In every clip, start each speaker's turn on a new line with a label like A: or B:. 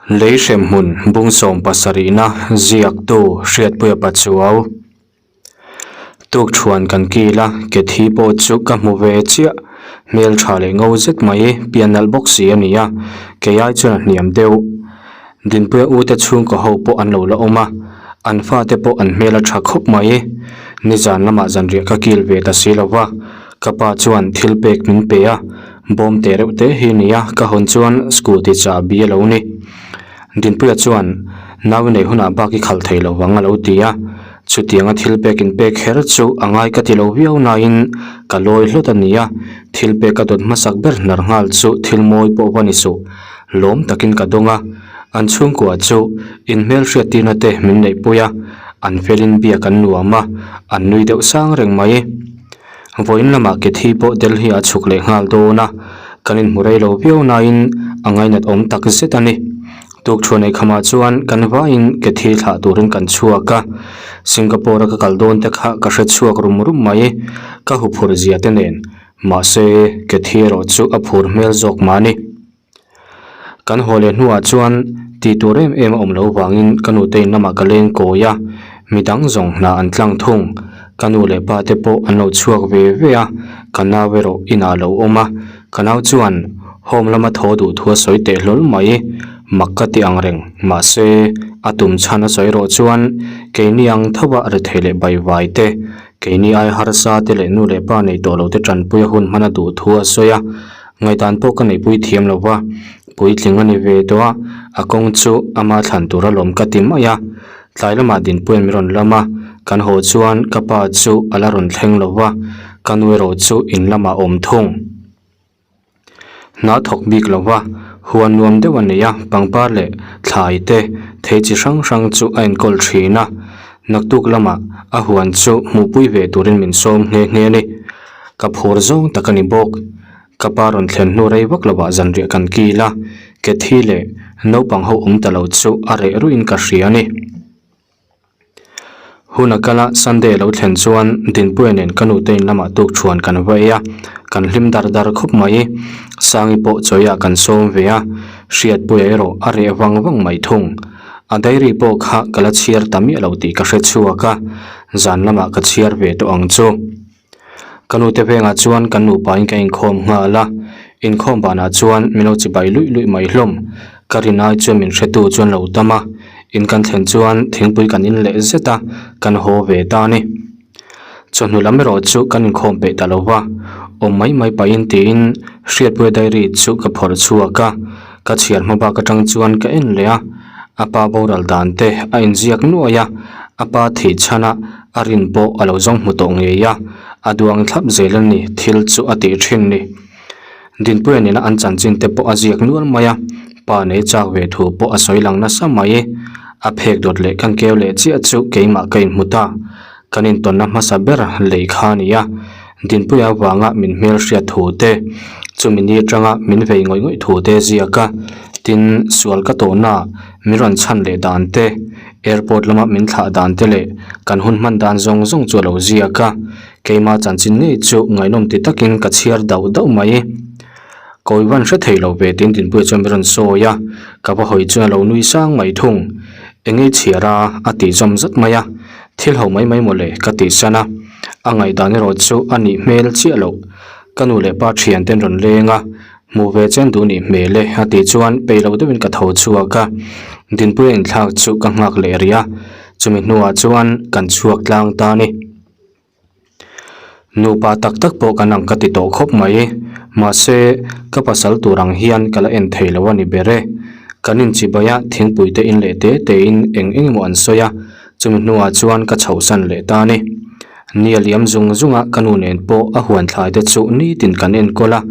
A: Lei hremhmun bung sawmpasarihna ziaktu Hriatpuia Pachuau. Tukṭhuan kan kil a, ke thi pawh chu ka hmu ve chiah. Hmel ṭha leh ngo zet mai, pian nalh bawk si a ni a, kei ai chuan a hniam deuh. Dinpuia ute chhungkaw ho pawh an lo la awm a, an fate pawh an hmel a ṭha khawp mai. Nizan lamah zanriah ka kil ve ta si lo va, ka pa chuan thil pek min pe a, bawm teh reuh te hi nia ka hawn chuan scooty chahbi a lo ni. Dinpuia chuan nau i nei hunah bak i khalh thei lo vang a lo ti a, chutianga thil pek in pek kher chu a ngai ka ti lo viau nain ka lawi hlawt a nia, thil pek ka dawt hmasak ber hnar nghal chu thil mawi pawh va ni suh. Lawm takin ka dawng a, an chhungkua chu inhmel hriattirna te min neihpui a, an felin biak an nuam a, an nui deuh sang reng mai. Vawiin lamah ke thi pawh Delhi ah chhuk leh nghal dawn a, kan inhmu rei lo viau nain a ngainat awm tak zet a ni. Tukṭhuan eikhamah chuan kan vaiin ke thi thlah turin kan chhuak a, Singapore a ka kal dawn te kha ka hre chhuak rum rum mai, ka huphurh zia te nen. Mahse, ke thi erawh chu a phur hmel zawk mah a ni. Kan haw leh hnuah chuan tih tur em em a awm loh vangin ka nute in lamah ka leng kawi a, midang zawng hna an tlang thung. Ka nu leh pa te pawh an lo chhuak ve ve a, ka nau erawh inah a lo awm a. Ka nau chuan home lama thaw duh thu a sawi teh hlawl mai, mak ka ti ang reng. Mahse, a tum chhan a sawi erawh chuan keini ang tho a rethei leh baivai te, keini ai harsa te leh nu leh pa nei tawh lo te tanpui a hun hman a duh thu a sawi a. Ngaihdan pawh ka neihpui thiam lo va, puitling a ni ve tawh a, a kawng chu ama thlan tur alawm ka ti mai a. Tlai lamah Dinpuia'n min rawn lam a, kan haw chuan ka pa chu a la rawn thleng lo va, ka nu erawh chu in lamah a awm thung. Hna thawk bik lo va, huan nuam deuh a nei a, pangpar leh thlai te thei chi hrang hrang chu a enkawl thin a, naktuk lamah a huan chu hmuhpui ve turin min sawm nghe nghe a ni. Ka phur zawng tak a ni bawk. Ka pa rawn thlen hnu rei vak lovah zanriah kan kil a, ke thi leh naupang ho awm ta lo chu a reh ruiin ka hria a ni. Hun a kal a, Sunday a lo thlen chuan Dinpuia nen ka nute in lamah tukṭhuan kan va ei a, kan hlim dar dar khawp mai. Sangi pawh chawiah kan sawm ve a, Hriatpuia erawh a reh vang vang mai thung. A diary pawh kha ka la chhiar ta miah lo tih ka hre chhuak a, zan lamah ka chhiar ve tawh ang chu. Ka nute vengah chuan kan nupain ka inkhawm nghal a, inkhawm banah chuan min lo chibai luih luih mai hlawm. Ka rin ai chuan min hretu chuan lo tam a, in kan thlen chuan thingpui kan in leh zet a, kan haw ve ta a ni. Chawhnu lam erawh chu kan inkhawm peih ta lo va, awm mai mai pahin tiin Hriatpuia diary chu ka phawrh chhuak a, ka chhiar hma bak atang chuan ka en leh a, a pa boral dan te a inziak nuai a, a pa thih chhan a, A rin pawh a lo zawng hmu tawh ngei a, a duang thlap zel a ni, thil chu a tih thin ni. Dinpuia nena an chanchin te pawh a ziak nual mai a, pa nei chak ve thu pawh a sawi lang nasa mai. A phek dawt leh kan keu leh chiah chu keimah ka inhmu ta. Kan intawnna hmasa ber lei kha a ni a, Dinpuia avanga min hmel hriat thu te, chumi ni atanga min vei ngawih ngawih thu te ziak a, tin, sual ka tawhna min rawn chhan leh dan te, Airport lama min thlah dan te leh kan hun hman dan zawng zawng chu a lo ziak a, keima chanchin ngei chu ngaihnawm ti takin ka chhiar dauh dauh mai. Kawivan hre thei lo ve tiin Dinpuia chuan min rawn sawi a, ka va hawi chuan a lo nui sang mai thung. Eng ei chhiar a? a tih zawm zat mai a, thil ho mai mai mawle ka tih san a, a ngaihdan erawh chu a nih hmel chiah loh. Ka nu leh pa thian ten rawn leng a, Hmuh ve chen duh nih hmel e a tih chuan peih lo deuhin ka tho chhuak a, Dinpuia inthlak chu ka nghak leh rih a, chumi hnuah chuan kan chhuak tlang ta a ni. Nupa tak tak pawh kan ang ka ti tawh khawp mai, mahse ka pasal tur ang hian ka la en thei lo a ni ber e. Kan inchibai a, thingpui te in leh te tein eng eng emaw an sawi a, chumi hnuah chuan ka chhohsan leh ta a ni. Ni a liam zung zung a, ka nu nen pawh a huan thlai te chu nitin kan enkawl a,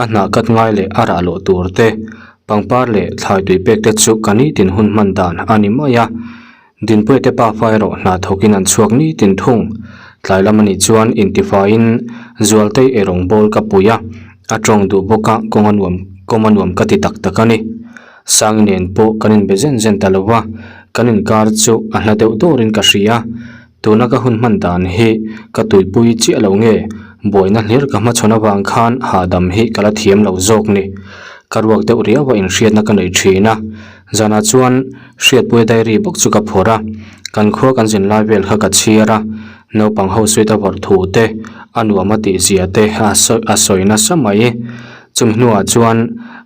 A: a hnah kat ngai leh a rah loh tur te, pangpar leh thlai tui pek te chu ka nitin hun hman dan a ni mai a. Dinpuia te pafa erawh hna thawkin an chhuak nitin thung. Tlai lam anih chuan intifaiin Zualtei eirawng bawl ka pui a, a tawng duh bawk a, kawng a nuam kawm a nuam ka ti tak tak a ni. Sangi nen pawh kan inbe zen zen ta lo va, kan inkar chu a hla deuh dawrin ka hria. Tuna ka hun hman dan hi ka tuipui chiah lo nge, buaina hlir ka hmachhawn avang khan hahdam hi ka la thiam lo zawk ni. Ka ruak deuh riau a inhriatna ka nei thin a. Zanah chuan Hriatpuia diary bawk chu ka phawrh a, kan khua kan zin lai vel kha ka chhiar a, naupang ho suit a vawrh thu te, a nuam a tih zia te a sawi a sawi nasa mai. Chumi hnuah chuan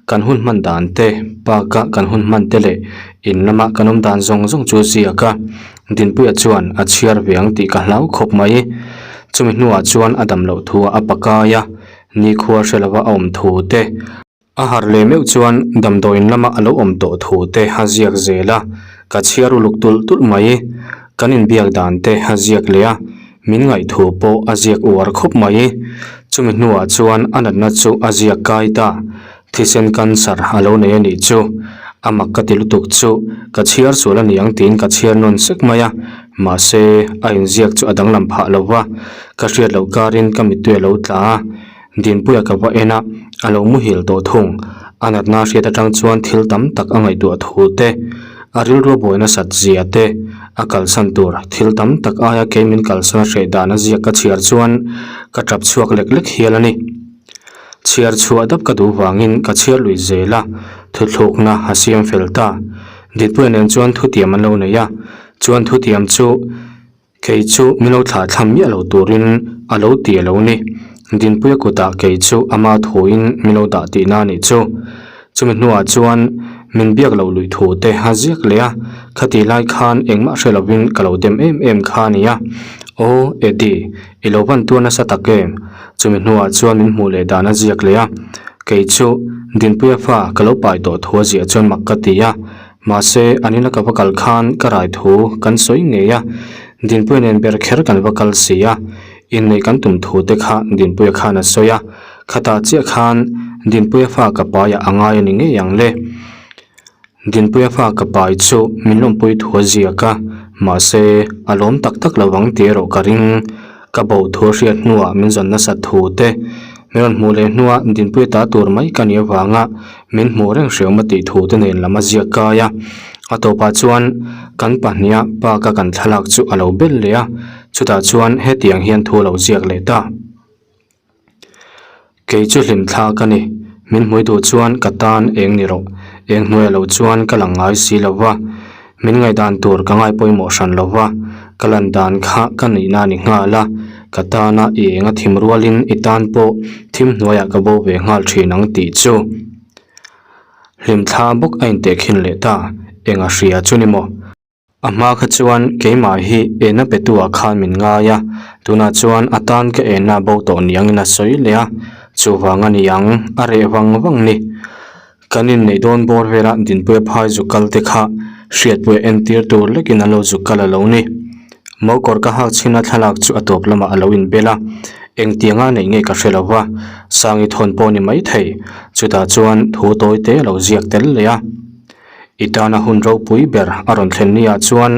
A: kan hun hman dan te, park a kan hun hman te leh in lama kan awm dan zawng zawng chu ziak a, Dinpuia chuan a chhiar ve ang tih ka hlau khawp mai. Chumi hnuah chuan a dam loh thu a pakai a, nikhua hre lova a awm thu te, A harh leh meuh chuan damdawiin lama a lo awm tawh thu te a ziak zel a, ka chhiar uluk tulh tulh mai. Kan inbiak dan te a ziak leh a, min ngaihthu pawh a ziak uar khawp mai. Chumi hnuah chuan a natna chu a ziak kai ta, thisen cancer a lo nei a nih chu. A mak ka ti lutuk chu ka chhiar sual a ni ang tiin ka chhiar nawn sek mai a, mahse a inziak chu a danglam phah lo va, ka hriat loh karin ka mittui a lo tla a. Dinpuia ka va en a, a lo muhil tawh thung. A natna hriat atang chuan thil tam tak a ngaihtuah thu te, a rilru buai nasat zia te, a kalsan tur thil tam tak aia kei min kalsan a hreh dan a ziak ka chhiar chuan ka tap chhuak lek lek hial a ni. Chhiar chhuah dap ka duh vangin ka chhiar lui zel a, thuthlukna a siam fel ta. Dinpuia nen chuan thutiam an lo nei a, chuan thutiam chu. Kei chu min lo thlah thlam miah lo turin a lo ti a lo ni. Dinpuia kutah kei chu ama thuin min lo dah tihna a nih chu. Chumi hnuah chuan min biak loh luih thu te a ziak leh a, khatih lai khan engmah hre lovin ka lo dem em em kha a nia. Aw Eddie, i lo van tuar nasa tak em? Chumi hnuah chuan min hmuh leh dan a ziak leh a, kei chu Dinpuia fa ka lo pai tawh thu a ziah chuan mak ka ti a, Mahse, an ina ka va kal khan ka rai thu kan sawi ngei a, Dinpuia nen ber kher kan va kal si a, inneih kan tum thu te kha Dinpuia khan a sawi a, khatah chiah khan Dinpuia fa ka paiah a ngai a ni ngei ang le. Dinpuia fa ka pai chu min lawmpui thu a ziak a, mahse, a lawm tak tak lo ang tih erawh ka ring. Ka bo thu a hriat hnuah min zawn nasat thu te, min rawn hmuh leh hnuah Dinpuia ta tur mai ka nih avanga min hmuh reng hreawm a tih thu te nen lam a ziak kai a. A tawpah chuan kan pahniha park a kan thlalak chu a lo bel leh a, chutah chuan hetiang hian thu a lo ziak leh ta. Kei chu hlim thlak a ni. Min hmui duh chuan ka tan eng ni rawh. Eng hnuaiah lo chuan ka lang ngai si lo va. Min ngaihdan tur ka ngai pawimawh hran lo va. Ka lan dan kha ka nihna a ni nghal a. Ka tana i eng a thim rualin i tan pawh thim hnuaiah ka bo ve nghal thin ang tih chu. Hlimthla bawk a intehkhin leh ta. Eng a hria chu ni maw? A hma kha chuan keimah hi enna petu-ah khan min ngai a, tunah chuan a tan ka enna bo tawh niangin a sawi leh a, chuvang a ni ang, a reh vang vang ni. Kan inneih dawn bawr vela Dinpuia phai zu kal te kha hriatpuia entir tur lekin an lo zu kal a lo ni. Mokawr ka hak chhin a thlalak chu a tawp lamah a lo inbel a, engtianga neih nge ka hre lo va, Sangi thawn pawh ni maithei, chutah chuan thu tawi te a lo ziak tel leh a. I tana hun ropui ber a rawn thlen ni ah chuan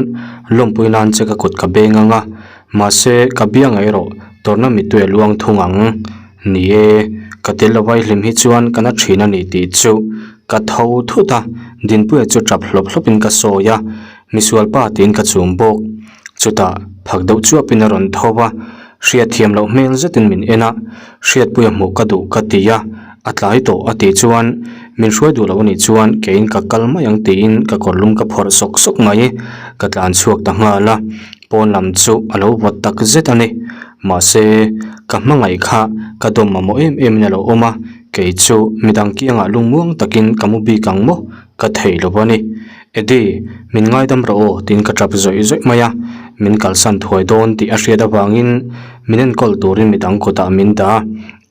A: lawmpui nan che ka kut ka beng ang a, mahse ka bia ngaih erawh tawrhna mittui a luang thung ang. Ni e, ka tel lo vai hlim hi chuan ka na thin a ni tih chu ka tho thut a, Dinpuia chu tap hlawp hlawp in ka sawi a, misualpa tiin ka chum bawk. Chutah phak deuh chuapin a rawn tho va, hriatthiam loh hmel zetin min en a, Hriatpuia hmuh ka duh ka ti a, a tlai tawh a tih chuan min hruai duh loh a nih chuan keiin ka kal mai ang tiin ka kawrlum ka phawrh sawk sawk mai, ka tlan chhuak ta nghal a, pawn lam chu a lo vawt tak zet a ni. Mahse, ka hmangaih kha ka dawm mamawh em em in a lo awm a, kei chu midang kiangah lungmuang takin ka mu bik ang maw ka thei lo a ni. Eddie, min ngaidam rawh aw tiin ka tap zawih zawih mai a, min kalsan thuai dawn tih a hriat avangin min enkawl turin midang kutah min dah a,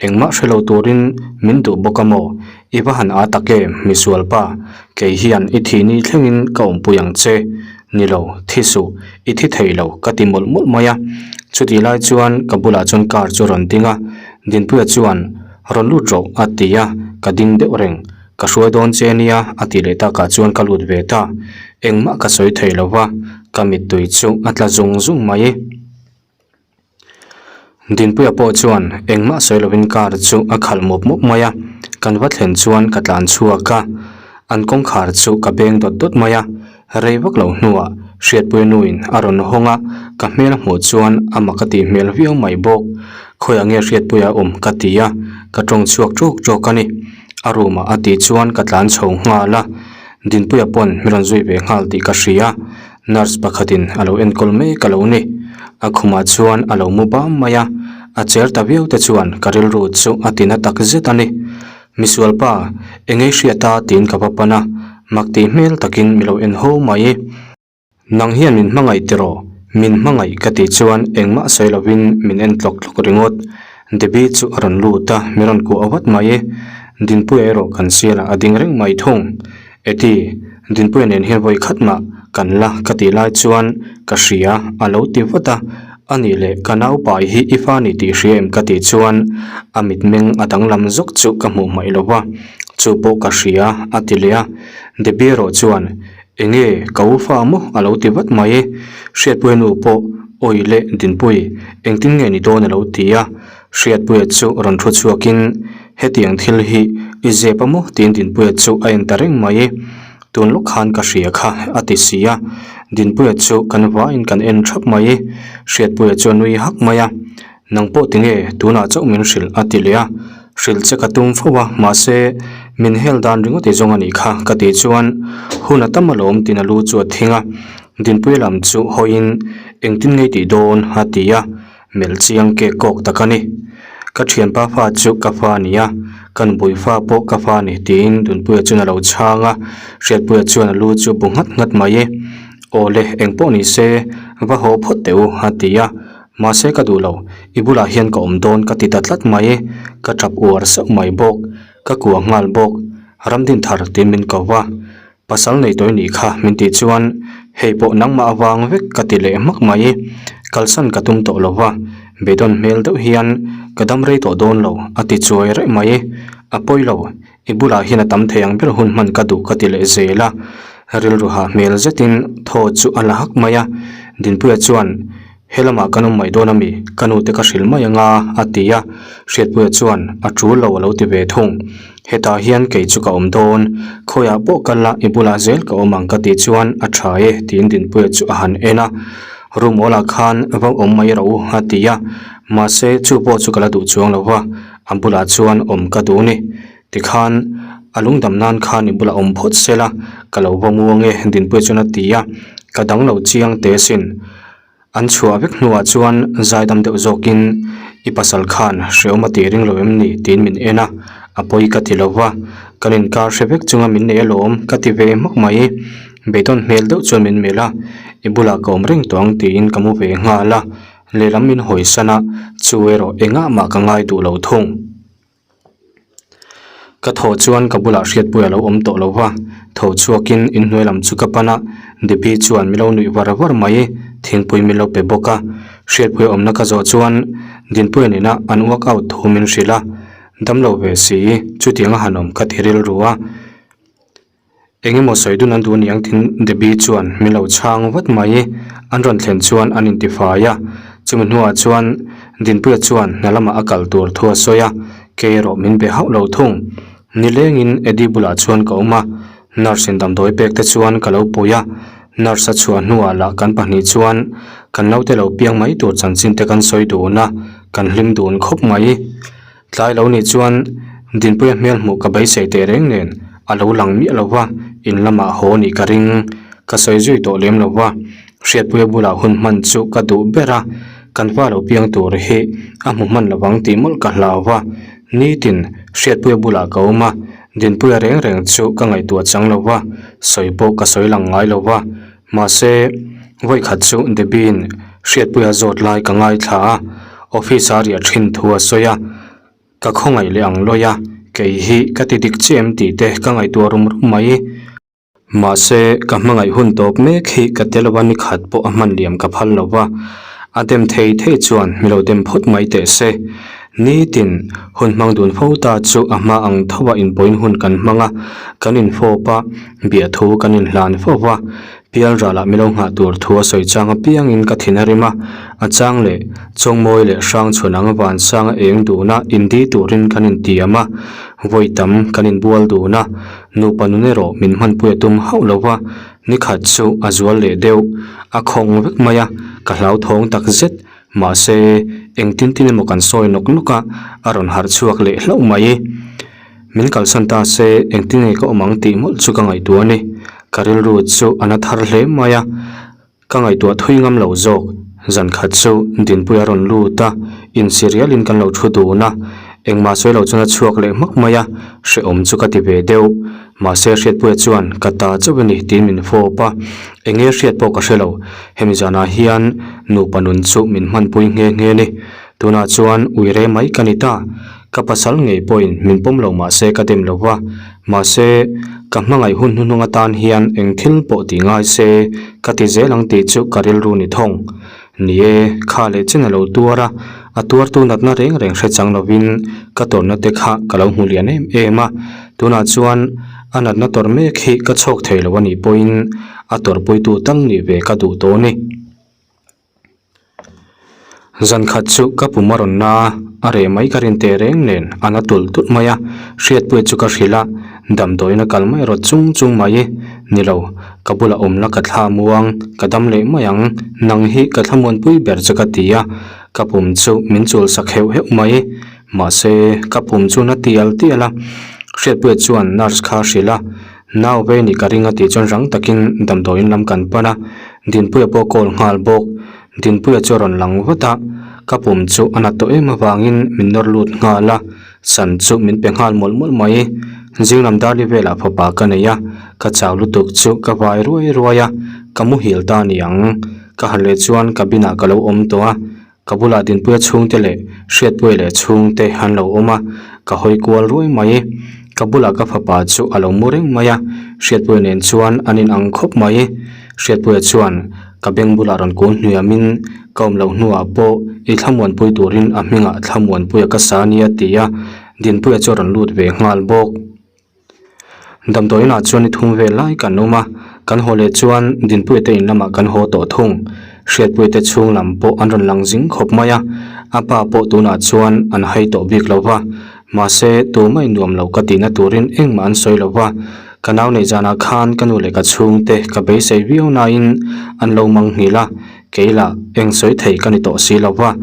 A: engmah hre lo turin min duh bawk a maw? I va han â tak em, misualpa, kei hian i thih ni thlengin ka awmpui ang che. Ni lo, thi suh, i thi thei lo ka ti mawlh mawlh mai a. Chutih lai chuan ka bulah chuan car chu rawn ding a, Dinpuia chuan, Rawn lut rawh a ti a, ka ding deuh reng. Ka hruai dawn che nia a tih leh takah chuan ka lut ve ta. Engmah ka sawi thei lo va, ka mittui chu a tla zung zung mai. Dinpuia pawh chuan engmah sawi lovin car chu a khalh mawp mawp mai a, kan va thlen chuan ka tlan chhuak a, an kawngkhar chu ka beng dawt dawt mai a, rei vak lo hnuah Hriatpuia nuin a rawn hawng a, ka hmel a hmuh chuan a mak a tih hmel viau mai bawk. Khawiah nge Hriatpuia a awm ka ti a, ka tawng chhuak ṭawk ṭawk a ni. A room ah a tih chuan ka tlan chho nghal a. Dinpuia pawn min rawn zui ve nghal tih ka hria. Nurse pakhatin a lo enkawl mek a lo ni. A khumah chuan a lo mu bam mai a, a cher ta viau te chuan ka rilru chu a ti na tak zet a ni. Misual pa, engei hriat a tiin ka va pan a, mak tih hmel takin mi lo en ho mai. Nang hian min hmangaih tiraw? Min hmangaih ka tih chuan engmah sawi lovin min en tlawk tlawk ringawt. Debbie chu a rawn lut a, min rawn kuah vat mai. Dinpuia erawh kan sialah a ding reng mai thung. Eti, Dinpuia nen hian vawi khat mah kan la ka tih lai chuan ka hria a lo ti vat a, a nih leh ka naupai hi i fa ni tih hria em ka tih chuan a mitmeng a danglam zawk chu ka hmuh hmaih lo va, chu pawh ka hria a ti leh a, Debbie erawh chuan Enge ka u fa maw a lo ti vat mai, Hriatpuia nu pawh awi leh Dinpui engtin nge ni dawn a lo ti a, Hriatpuia chu rawn thu chhuakin hetiang thil hi i zep a maw tiin Dinpuia chu a en ta reng mai. Tun lawk khan ka hria kha a ti si a, Dinpuia chu kan vaiin kan en thap mai. Hriatpuia chu a nui hak mai a, Nang pawh tinge tunah chauh min hrilh a ti leh a, hrilh che ka tum fo a, mahse min hel dan ringawt i zawng a nih kha ka tih chuan hun a tam alawm tiin a lu chu a thing a, Dinpuia lam chu hawiin engtin ngei tih dawn a ti a. Melh chiang kek kawk tak a ni. Ka thianpa fa chu ka fa a ni a, ka nupui fa pawh ka fa a ni tiin Dunpuia chuan a lo chhang a, Hriatpuia chuan a lu chu bu nghat nghat mai. Aw le, eng pawh ni se, va haw phawt teh u a ti a, mahse ka duh lo, i bulah hian ka awm dawn ka ti ta tlat mai, ka tap uar sauh mai bawk, ka kuah nghal bawk, Ramdinthar tiin min ko va. Pasal nei tawih nih kha min tih chuan hei pawh nangmah avang vek ka ti leh hmak mai. Kalsan ka tum tawh lo va, beidawn hmel deuh hian ka dam rei tawh dawn lo a ti chuai reh mai. A pawi lo, i bulah hian a tam thei ang ber hun hman ka duh ka ti leh zel a. Rilru hah hmel zetin thaw chu a la hak mai a. Dinpuia chuan He lamah kan awm mai dawn a mi? Ka nute ka hrilh mai anga a ti a, Hriatpuia chuan a tul lo a lo ti ve thung. Hetah hian kei chu ka awm dawn, khawiah pawh kal la i bulah zel ka awm ang ka tih chuan a tha e tiin Dinpuia chu a han en a, room awlah khan va awm mai rawh u a ti a, mahse chu pawh chu ka la duh chuang lo va, a bulah chuan awm ka duh ni. Tikhan a lungdam nan khan i bulah awm phawt se la, ka lo va muang e Dinpuia chuan a ti a, ka dang lo chiang teh asin. An chhuah vek hnuah chuan zaidam deuh zawkin i pasal khan hreawm a tih ring lo em ni tiin min en a, a pawi ka ti lo va, kan inkar hre vek chunga min nei alawm ka ti ve hmak mai. Beidawn hmel deuh chuan min melh a, i bulah ka awm reng tawh ang tiin ka mu ve nghal a, lehlam min hawisan a, chu erawh engah mah ka ngai duh lo thung. Ka thaw chuan ka bulah hriatpui a lo awm tawh lo va, tho chhuakin inhnuai lam chu ka pan a, Debbie chuan min lo nuih var var mai, thingpui min lo pe bawk a. Hriatpui awmna ka zawh chuan Dinpuia nena an work out thu min hrilh a, damlo ve si, chutiang a han awm ka ti rilru a. Eng emaw sawi dun an duh aniang tin Debbie chuan min lo chhang vat mai. An rawn thlen chuan an intifai a, chumi hnuah chuan Dinpuia chuan hna lamah a kal tur thu a sawi a, kei erawh min be hauh lo thung. Nilengin Eddie bulah chuan ka awm a, nurse in damdawi pek te chuan ka lo pui a, nurse a chhuah hnuah lah kan pahnih chuan kan naute lo piang mai tur chanchin te kan sawi dun a, kan hlim dun khawp mai. Tlai lo nih chuan Dinpuia hmel hmuh ka beisei teh reng nen a lo lang miah lo va, in lamah haw nih ka ring. Ka sawi zui tawh lem lo va, Hriatpuia bulah hun hman chu ka duh ber a, kan fa lo piang tur hi a hmu hman lo vang tih mawlh ka hlau va. Nitin Hriatpuia bulah ka awm a, Dinpuia reng reng chu ka ngaihtuah chang lo va, sawi pawh ka sawi lang ngai lo va. Mahse, vawikhat chu Debbie-in Hriatpuia zawt lai ka ngaithla a, office-a riah thin thu a sawi a, ka khawngaih leh ang lawi a, kei hi ka ti dik chiah em tih te ka ngaihtuah rum rum mai. Mahse, ka hmangaih hun tawp mek hi ka tel lova nikhat pawh a hman liam ka phal lo va, a dem thei thei chuan mi lo dem phawt mai teh se. Nitin, hun hmang dun fo ta chu a hma ang tho a inpawhin hun kan hmang a, kan infawp a, biahthu kan inhlan fo va, pial ralah milo nghah tur thu a sawi chang apiangin ka thin a rim a, a chang leh Chawngmawi leh Hrangchhuan ang vansanga eng duna indi turin kan intiam a, vawi tam kan inbual dun a, nupa nun erawh min hmanpui a tum hauh lo va, nikhat chu a zual leh deuh, a khawng vek mai a, ka hlauthawng takzet. Mahse, engtin tin emaw kan sawi nawk nawk a, a rawn harh chhuak leh hlauh mai. Min kalsan ta se engtin nge ka awm ang tih mawlh chu ka ngaihtuah a ni. Ka rilru chu a na thar hle mai a, ka ngaihtuah thui ngam lo zawk. Zan khat chu Dinpuia rawn lut a, insi rialin kan lo thu dun a, engmah sawi lo chuan a chhuak leh hmak mai a, hrehawm chu ka ti ve deuh. Mahse Hriatpuia chuan ka ta chauh a ni tiin min fawp a, enge hriat pawh ka hre lo. Hemi zanah hian nupa nun chu min hmanpui nghe nghe a ni. Tunah chuan uire mai ka ni ta. Ka pasal ngei pawhin min pawm lo mahse ka dem lo va, mahse ka hmangaih hun hnuhnung atan hian eng thil pawh tih ngai se ka ti zel ang tih chu ka rilru ni thawng. Ni e, kha leh chen a lo tuar a, a tuartu natna reng reng hre chang lovin ka tawrhna te kha ka lo hmu lian em em a, tunah chuan a natna tawrh mek hi ka chhawk thei lo a nih pawhin a tawrhpuitu tal nih ve ka duh tawh a ni. Zan khat chu ka pum a rawn na a, a reh mai ka rin teh reng nen a na tulh tulh mai a, hriatpuia chu ka hrilh a, damdawiin a kal mai rawt chung chung mai. Ni lo, ka bulah awm la ka thla muang, ka dam leh mai ang, nang hi ka thlamuanpui ber che ka ti a, ka pum chu min chul sak heuh heuh mai. Mahse, ka pum chu na tial tial a, hriatpuia chuan nurse kha a hrilh a, Nau vei nih ka ring a tih chuan rang takin damdawiin lam kan pan a, Dinpuia pawh call nghal bawk. Dinpuia chu a rawn lang vat a, ka pum chu a nat tawh em avangin min nawr lut nghal a, san chu min pe nghal mawlh mawlh mai. Zinglam darli velah fapa ka nei a, ka chau lutuk chu ka vai ruai ruai a, ka muhil ta a ni ang. Ka harh leh chuan cabin ah ka lo awm tawh a, Ka bulah Dinpuia chhungte leh Hriatpuia leh chhungte an lo awm a, ka hawi kual ruai mai. Ka bulah ka fapa chu a lo mu reng mai a, Hriatpuia nen chuan an in ang khawp mai. Hriatpuia chuan ka beng bulah rawn kun hnuiamin ka awm loh hnuah pawh i thlamuanpui turin a hmingah thlamuanpuia ka sa a nia ti a, Dinpuia chu a rawn lut ve nghal bawk. Damdawiinah chuan ni thum vel lai kan awm a, kan haw leh chuan Dinpuia te in lamah kan haw tawh thung. Hriatpuia te chhung lam pawh an rawn lang zing khawp mai a, a pa pawh tunah chuan an hai tawh bik lo va, mahse tumah nuam lo ka tihna turin engmah an sawi lo va. Ka nau neih zanah khan ka nu leh ka chhungte ka beisei viau nain an lo mang nghilh a, kei lah eng sawi thei ka ni tawh si lo va.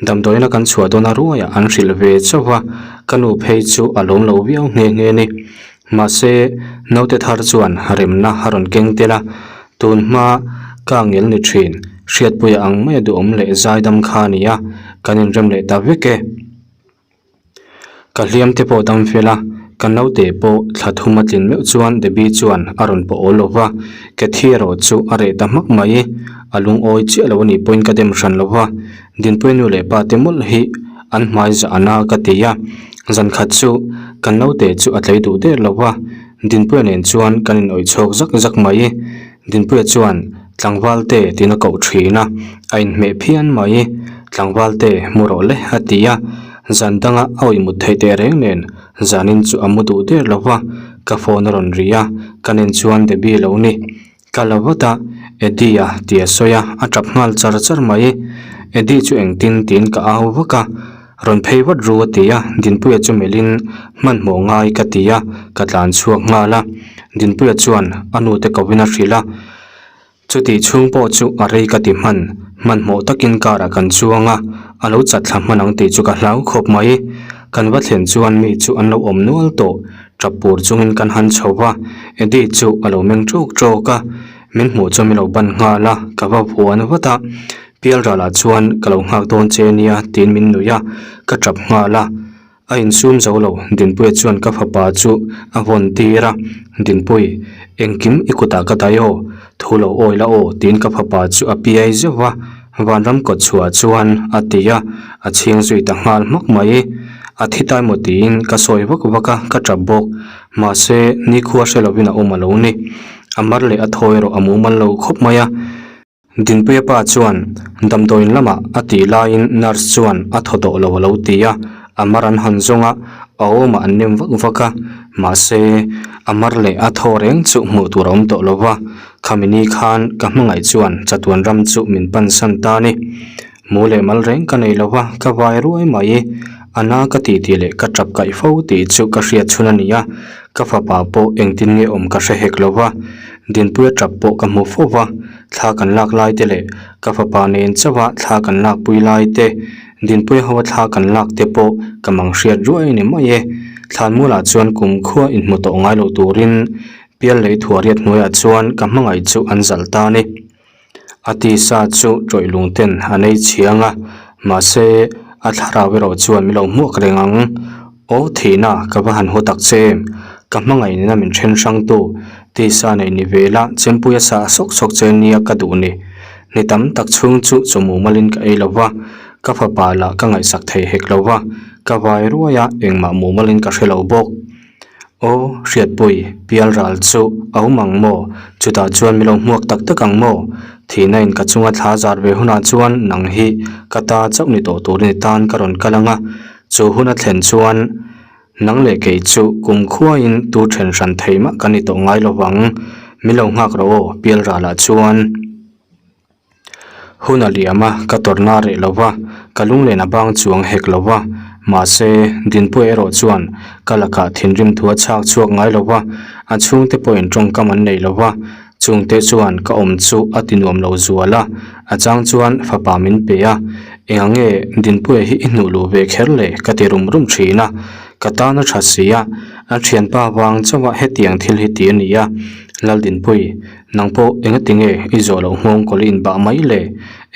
A: Damdawiina kan chhuah dawn a ruaiah an hrilh ve chauh a, ka nu phei chu a lawm lo viau nghe nghe ni. Mahse, naute thar chuan remna a rawn keng tel a, tun hma ka ngel ni thin, hriatpuia ang maia duhawm leh zaidam kha a ni a, kan inrem leh ta vek e. Ka hliam te pawh dam fel a, ka naute pawh thla thum a tlin meuh chuan Debbie chuan a rawn pawh awl lo va, Cathy erawh chu a reh ta hmak mai. A lungawi chiah lo a nih pawhin ka dem hran lo va, Dinpuii nu leh pa te mawlh hi an hmai zah a na ka ti a, zan khat chu kan naute chu a tlei duh der lo va, Dinpuia nen chuan kan inawih chhawk zak zak mai. Dinpuia chuan tlangval te tiin a koh thin a, a inhmeh phian mai. Tlangval te mu rawh le a ti a, zan danga a awih mut theih teh reng nen zanin chu a mu duh der lo va, ka phone a rawn ri a, ka nen chuan Debbie lo ni. Ka la vat a, Eddie a ti a sawi a, a tap nghal char char mai. Eddie chu engtin tiin ka au vak a, rawn phei vat ru a ti a, Dinpuia chu melhin hmanhmawh ngai ka ti a, ka tlan chhuak nghal a. Dinpuia chuan a nute kovin a hrilh a, chutih chhung pawh chu a rei ka ti hman, hmanhmawh takin car ah kan chuang a, a lo chat thla hman ang tih chu ka hlau khawp mai. Kan va thlen chuan mi chu an lo awm nual tawh, tap pur chungin kan han chho va, Eddie chu a lo meng ṭawk ṭawk a, min hmuh chu min lo ban nghal a, ka va vuan vat a, Pialralah chuan ka lo nghak dawn che nia tiin min nuih a, ka tap nghal a. A insum zo lo, Dinpuia chuan ka fapa chu a vawn tir a, Dinpui, engkim i kutah ka dai aw, thu lo awi la aw tiin ka fapa chu a piai zeuh va, Vanram kawt chhuah chuan a ti a, a chhing zui ta nghal hmak mai. A thi tai maw tiin ka sawi vak vak a, ka tap bawk. Mahse, nikhua hre lovin a awm a lo ni. A mar leh a thaw erawh a mumal lo khawp mai a. Dinpuia pa chuan damdawiin lamah a tih laiin nurse chuan a thaw tawh lo a lo ti a, a mar an han zawng a, a awmah an nem vak vak a, mahse a mar leh a thaw reng chu hmuh tur a awm tawh lo va, khami ni khan ka hmangaih chuan chatuan ram chu min pansan ta a ni. Mu leh mal reng ka nei lo va, ka vai ruai mai. A na ka tih tih leh ka tap kaih fo tih chu ka hriat chhun a ni a, ka fapa pawh engtin nge awm ka hre hek lo va, Dinpuia tap pawh ka hmu fo va, thla kan lak lai te leh ka fapa nen chauh a thla kan lakpui lai te, Dinpuia ho a thla kan lak te pawh ka mang hriat ruai a ni mai e. Thlanmualah chuan kumkhua inhmu tawh ngai lo turin pial lei thuah riat hnuaiah chuan ka hmangaih chu an zalh ta a ni. A tisa chu tawih lung ten a nei chhiang a, mahse a thlarau erawh chuan min lo hmuak reng ang. Aw thihna ka va han haw tak che em? Ka hmangaih nena min then hrang tu, tisa neih ni ve la chempuia sa sawk sawk che nia ka duh ni. Ni tam tak chhung chu chaw mumalin ka ei lo va, ka fapa lah ka ngaihsak thei hek lo va, ka vai ruai a engmah mumalin ka hre lo bawk. Aw, Hriatpui, pial ral chu a awm ang maw? Chutah chuan mi lo hmuak tak tak ang maw? Thihna in ka chunga thla zar ve hunah chuan nang hi ka ta chauh ni tawh turin i tan ka rawn kal ang a, chu hun a thlen chuan nang leh kei chu kumkhuain tu then hran thei mah kan ni tawh ngai lo vang. Min lo nghak rawh aw, pial ralah chuan. Hun a liam a, ka tawrhna a reh lo va, ka lunglen a bang chuang hek lo va. Mahse, Dinpuia erawh chuan ka lakah thinrim thu a chhak chhuak ngai lo va, a chhungte pawhin tawngkam an nei lo va. Chungte chuan ka awm chu a ti nuam lo zual a, a chang chuan fapa min pe a, Eng nge Dinpuia hi i hnuh luh ve kher le? ka ti rum rum thin a, ka tan a tha si a, a thianpa vang chauha hetiang thil hi ti a ni a, Laldinpui, Nang pawh engati nge i zawh loh nghawng kawl i inbah mai le?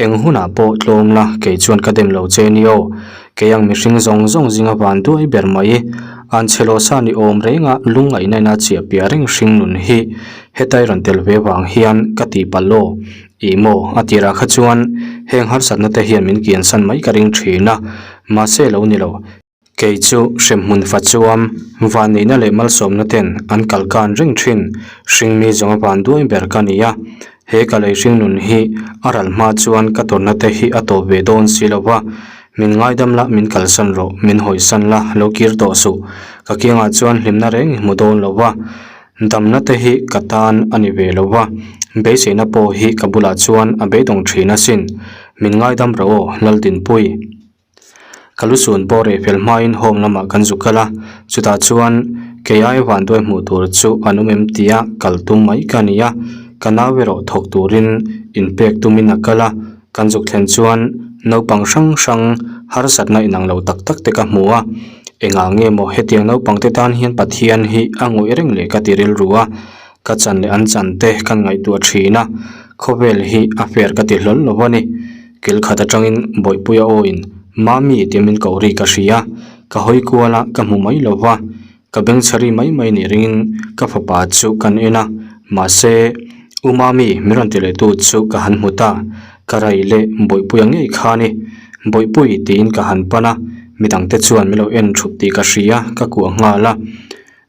A: Eng hunah pawh tlawm la, kei chuan ka dem lo che ni aw. Kei ang mihring zawng zawng zinga van duai ber mai. An chhe lawh sa ni awm renga lungngaihna ina chiah piah reng hring nun hi hetai rawn tel ve vang hian ka tih palh aw. Ih maw, a tirah kha chuan heng harsatna te hian min kiansan mai ka ring thin a, mahse lo ni lo. Kei chu hremhmun fa chuam vanneihna leh malsawmna ten an kal kan reng thin. Hringmi zawnga van duai ber ka ni a, he ka lei hringnun hi a ral hma chuan ka tawrhna te hi a tawp ve dawn si lo va. Min ngaidam la, min kalsan rawh, min hawisan la, lo kir tawh suh. Ka kiangah chuan hlimna reng i hmu dawn lo va, damna te hi ka tan a ni ve lo va, beiseina pawh hi ka bulah chuan a beidawng thin asin. Min ngaidam rawh aw, Laldinpui. Ka lu sun pawh reh fel hmain home lamah kan zu kal a, chutah chuan kei ai vanduai hmuh tur chu an awm em tia kal tum mai ka ni a, ka nau erawh thawk turin inpek tumin a kal a, kan zuk thlen chuan naupang hrang hrang harsatna inang lo tak tak te ka hmu a, engah nge maw hetiang naupang te tan hian Pathian hi a ngawih reng leh ka ti rilru a, ka chan leh an chan te kan ngaihtuah thin a, khawvel hi a fair ka ti hlawl lo a ni. Kil khat atangin Bawihpuia awin Mami tih min koh ri ka hria, ka hawi kual a, ka hmu mai lo va, ka bengchhe ri mai mai nih ringin ka fapa chu kan en a, mahse U Mami min rawn ti leh tu chu ka han hmu ta, ka rai leh Bawihpuia ngei kha ni, Bawihpui tiin ka han pan a, midangte chuan min lo en thup tih ka hria, ka kuah nghal a.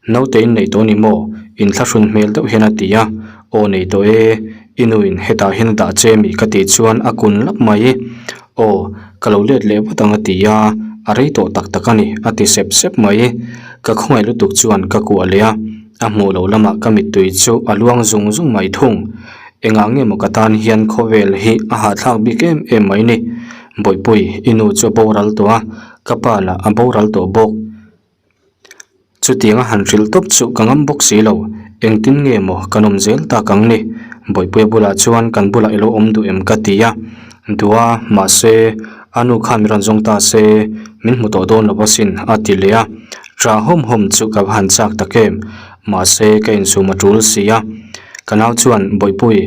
A: Naute in nei tawh ni maw? Inthlahrun hmel deuh hian a ti a, Aw nei tawh e, i nu in hetah hian a dah che mi ka tih chuan a kun lap mai. Aw, ka lo let leh vat ang a ti a, a rei tawh tak tak a ni a ti sep sep mai. Ka khawngaih lutuk chuan ka kuah leh a, a hmuh loh lamah ka mittui chu a luang zung zung mai thung. Engah nge maw ka tan hian khawvel hi a hahthlak bik em em mai ni? Bawihpui, i nu chu a boral tawh a, ka pa lah a boral tawh bawk. Chutiang a han hrilh tawp chu ka ngam bawk si lo, engtin nge maw kan awm zel tak ang ni? Bawihpuia bulah chuan kan bulah i lo awm duh em ka ti a, duh a, mahse a nu khan min rawn zawng ta se, min hmu tawh dawn lo asin a ti leh a, ṭah hawm hawm chu ka va han chak tak em, mahse ka insum a ṭul si a, ka nau chuan Bawihpui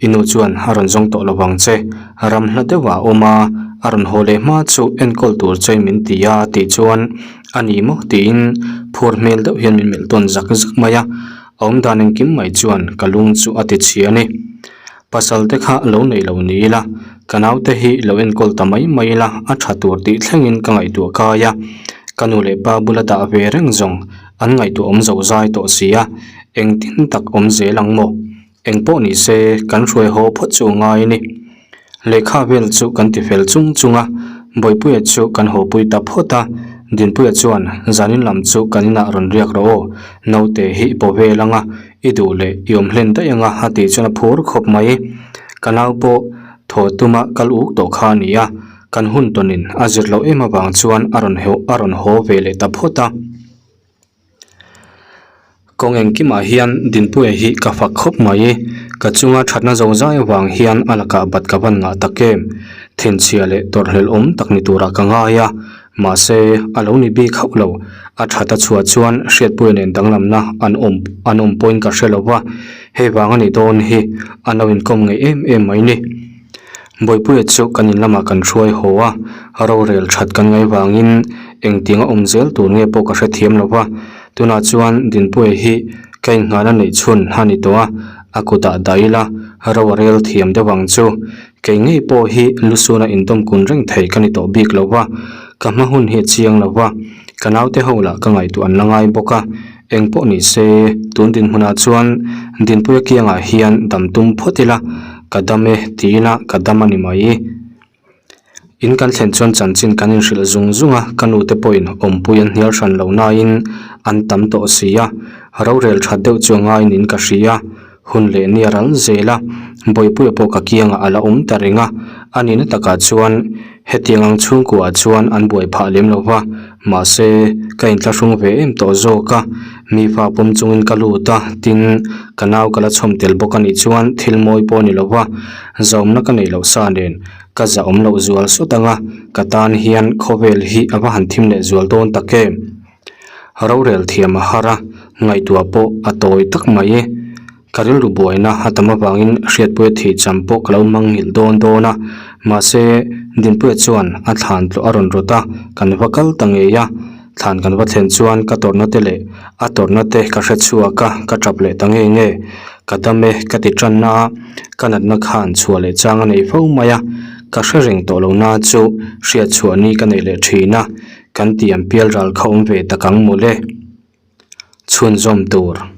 A: i nu chuan a rawn zawng tawh lo vang che, ram hla deuhah a awm a, a rawn haw leh hma chu enkawl tur che min ti a tih chuan A ni maw? tiin phur hmel deuh hian min melh tawn zak zak mai a, a awm dan engkim mai chuan ka lung chu a ti chhia a ni. Pasal te kha lo nei lo ni ila, ka naute hi lo enkawl ta mai mai ila a tha tur tih thlengin ka ngaihtuah kai a, ka nu leh pa bula dah ve reng zawng an ngaihtuah awm zo zai tawh si a, engtin tak awm zel ang maw? Eng pawh ni se kan hruai haw phawt chu ngai a ni. Lehkha vel chu kan ti fel chung chung a, Bawihpuia chu kan hawpui ta phawt a, Dinpuia chuan zanin lam chu kan inah rawn riak rawh aw, naute hi i paw vel ang a, i duh leh i awm hlen daih ang a a tih chuan a phur khawp mai. Ka nau pawh thaw tuma kal uk tawh kha a ni a, kan hun tawnin a zir loh em avang chuan a rawn a rawn haw ve leh ta phawt a. Kawng engkimah hian Dinpuia hi ka fak khawp mai. Ka chunga thatna zo zai avang hian a lakah bat ka van ngah tak em? Thinchhia leh tawrhhlelh awm tak ni turah ka ngai a. Mahse, a lo ni bik hauh lo. A that a chhuah chuan Hriatpuia nen danglamna an awm an awm pawhin ka hre lo va, hei vang a ni dawn hi an lo inkawm ngei em em mai ni. Bawipuia chu kan in lamah kan hruai haw a, rorel that kan ngaih vangin engtiang a awm zel tur nge pawh ka hrethiam lo va, tunah chuan Dinpuia hi ka inngahna neih chhun a ni tawh a, a kutah dah ila ro a rel thiam deuh ang chu. Kei ngei pawh hi lusuna indawm kun reng thei ka ni tawh bik lo va, ka hma hun hi a chiang lo va, ka naute ho lah ka ngaihtuah an la ngai bawk a, eng pawh ni se, tun dinhmunah chuan Dinpuia kiangah hian dam tum phawt ila, ka dam e ti ila ka dam a ni mai. In kan thlen chuan chanchin kan inhrilh zung zung a, ka nute pawhin awmpui an hnial hran lo nain an tam tawh si a, rorel that deuh chu a ngaiin ka hria. Hun leh ni a ral zel a, Bawipuia pawh ka kiangah a la awm ta reng a, a nihna takah chuan hetiang ang chhungkuaah chuan an buai phah lem lo va, mahse ka inthlahrung ve em tawh zawk a, mi fa pawm chungin ka lut a, tin ka nau ka la chhawm tel bawk a nih chuan thil mawi pawh a ni lo va, zahawmna ka neih loh sa nen ka zahawm loh zual sawt ang a, ka tan hian khawvel hi a va han thim leh zual dawn tak em? Rorel thiam a har a, ngaihtuah pawh a tawi tak mai e. Ka rilru buaina a tam avangin Hriatpuia thih cham pawh ka lo mang nghilh dawn dawn a, mahse Dinpuia chuan a thlan tlawh a rawn rawt a, kan va kal ta ngei a. Thlan kan va thlen chuan ka tawrhna te leh a tawrhna te ka hre chhuak a, ka tap leh ta nge nge. Ka dam e ka ti tanna a, ka natna khan chhuah leh chang a nei fo mai a, ka hre reng tawh lo na chu hriatchhuah ni ka nei leh thin a. Kan tiam pial ral kha awm ve tak ang mawle. Chhunzawm tur.